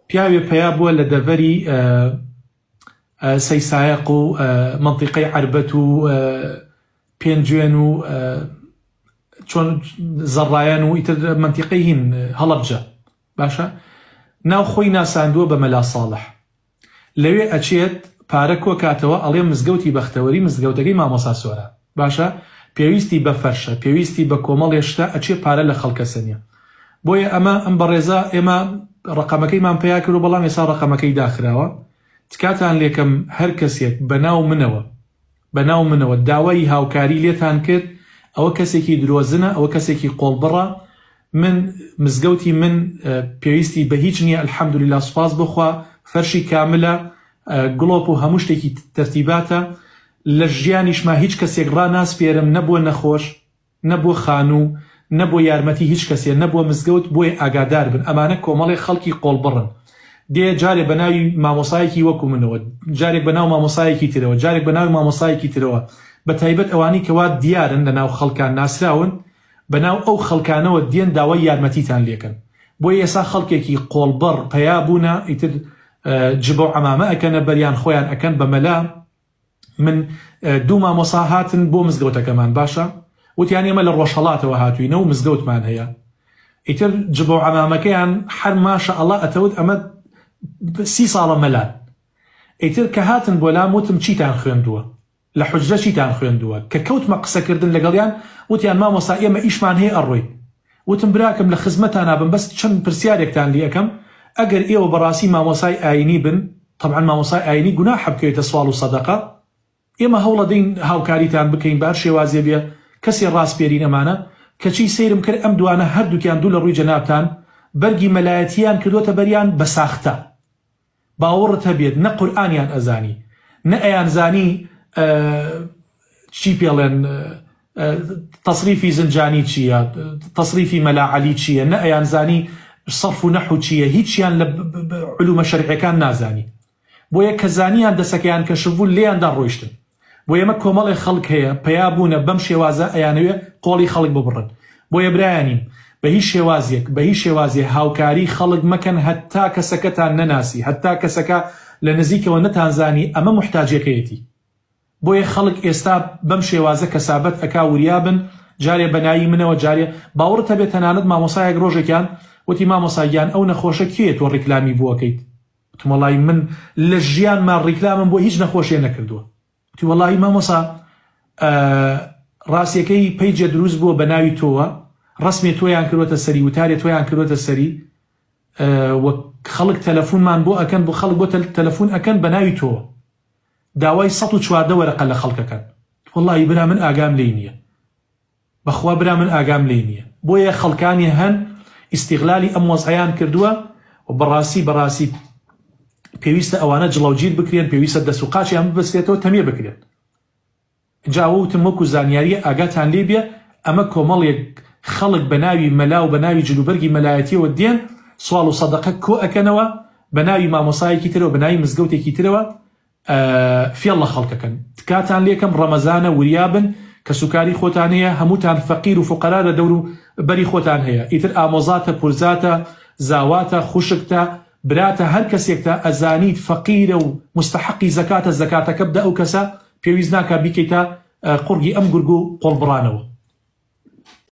پیاوێ پەیا بووە لە دەڤەری سەیسایەق و مەنتیقەی عەربەت و پێنجوێن و چۆن زەڕایەن و ئیتر مەنتیقەی هین هەڵەبجە باشە ناو خۆی ناساندووە بە مەلا ساڵح لەوێ ئەچێت پارە کۆکاتەوە ئەڵێ مزگەوتی بەختەوەری مزگەوتەکەی مامۆسا سۆران باشە پێویستی بە فەرشە پێویستی بە کۆمەڵێ شتە ئەچێ پارە لە خەڵکە سەنێ بۆیە ئەمە ئەم بەڕێزە ئێمە ڕەقەمەکەیمان پەیا کردو بەڵام ئێستا ڕەقەمەکەی داخراوە تکاتان لێکەم هەر کەسێک بەناو منەوە بەناو منەوە داوای هاوکاری لێتان کرد ئەوە کەسێکی درۆزنە ئەوە کەسێکی قۆڵبڕە من مزگەوتی من پێویستی بە هیچ نییە الحمدللە سوپاس بۆ خوا فەرشی کاملە گڵۆپ و هەموو شتێکی تەرتیباتە لە ژیانیشما هیچ کەسێک ڕاناسپێرم نە بۆ نەخۆش نە بۆ خانوو نە بۆ یارمەتی هیچ کەسێ نە بۆ مزگەوت بۆیە ئاگادار بن ئەمانە کۆمەڵێ خەڵکی قۆڵبڕن دێ جارێ بە ناوی مامۆسایەکی وەکو منەوە جارێک بە ناو مامۆسایەکی ترەوە جارێک بە ناوی مامۆسایەکی ترەوە بە تایبەت ئەوانەی کەوا دیارن لە ناو خەڵکان ناسراون بە ناو ئەو خەڵکانەوە دێن داوای یارمەتیتان لێکەن بۆیە ئێسا خەڵکێکی قۆڵبڕ پەیا بوونە ئیتر جبە و عەمامە ئەکەنە بەریان خۆیان ئەکەن بە مەلا من دوو مامۆسا هاتن بۆ مزگەوتەکەمان باشە وتیان ئێمە لە ڕۆژهەڵاتەوە هاتوینە و مزگەوتمان هەیە ئیتر جبە و عەمامەکەیان حەر ماشە ئەڵا ئەتەوت ئەمە سی ساڵە مەلان ئیتر کە هاتن بۆ لام وتم چیتان خوێندووە لە حوجرە چیتان خوێندووە؟ کە کەوتمە قسەکردن لەگەڵیان وتیان مامۆستا ئێمە ئیشمان هەیە ئەڕۆین. وتم براکەم لە خزمەتانا بم بەس چەند پرسیارێکتان لی ئەکەم ئەگەر ئێوە بەڕاستی مامۆسای ئاینی بن تەبعەن مامۆسای ئاینی گوناحە بکەوێتە سواڵ و سەدەقە ئێمە هەوڵەدەین هاوکاریتان بکەین بە هەر شێوازێ بێ کەسێ ڕاسپێرین ئەمانە کەچی سەیرم کرد ئەم دوانە هەردووکیان دوو لە ڕووی جەنابتان بەرگی مەلایەتیان کردۆتە بەریان بە ساختە باوەڕت هەبێت نە قورئانیان ئەزانی نە ئەیانزانی چی پێڵێن تەسریفی زنجانی چییە تەسریفی مەلا عەلی چییە نە ئەیانزانی سەرف و نەحو چییە هیچیان لە علومە شەرعیەکان نازانی بۆیە کە زانیان دەسەکەیان کەشف بوو لێیاندا ڕۆیشتن بۆیە ئەمە کۆمەڵێ خەڵک هەیە پەیا بوونە بەم شێوازە ئەیانەوێ قۆڵی خەڵک ببڕن بۆیە برایانیم بە هیچ شێوازێک بە هیچ شێوازێ هاوکاری خەڵک مەکەن هەتا کەسەکەتان نەناسی هەتا کەسەکە لە نزیکەوە نەتانزانی ئەمە موحتاجەکەیەتی بۆیە خەڵک ئێستا بەم شێوازە کەسابەت ئەکا وریابن جارێ بەناوی منەوە جارێ باوەڕت هەبێ تەنانەت مامۆسایەک ڕۆژێکیان وتی مامۆسا گیان ئەو نەخۆشە کێیە تۆ ڕیکلامی بۆ ئەکەیت وتم وەڵایی من لە ژیانما ڕیکلامم بۆ هیچ نەخۆشیە نەکردووە وتی وەڵایی مامۆسا ڕاستیەکەی پەیجە دروست بووە بە ناوی تۆوە ڕسمێ تۆیان کردوەتە سەری وتارێ تۆیان کردوەتە سەری و خەڵک تەلەفۆنمان بۆ ئەکەن بۆ خەڵک بۆ تەلەفۆن ئەکەن بە ناوی تۆوە داوای 114 وەرەقە لە خەڵکەکەن وەڵایی برا من ئاگام لێی نییە بەخوا برا من ئاگام لێی نیە بۆیە خەڵکانی هەن ئیستیغلالی ئەم وەزعەیان کردووە و بەڕاستی بەڕاستی پێویستە ئەوانە جڵەوگیر بکرێن پێویستە دەست و قاچیان ببەسترێتەوە تەمیە بکرێن جا ئەوە وتم وەکو زانیاریە ئاگاتان لێ بێ ئەمە کۆمەڵێک خەڵک بە ناوی مەلا و بە ناوی جلوبەرگی مەلایەتیەوە دێن سواڵ و سەدەقە کۆ ئەکەنەوە بە ناوی مامۆسایەکی ترەوە بە ناوی مزگەوتێکی ترەوە فێڵ لە خەڵک ئەکەن تکاتان لێکەم ڕەمەزانە وریابن کەسوکاری خۆتان هەیە هەمووتان فەقیر و فوقەرا لە دەور و بەری خۆتان هەیە ئیتر ئامۆزاتە پورزاتە زاواتە خوشکتە براتە هەر کەسێکتە ئەزانیت فەقیرە و مستحقی زەکاتە زەکاتەکە بدە ئەو کەسە پێویست ناکا بیکەیتە قوڕگی ئەم گورگ و قۆڵبڕانەوە.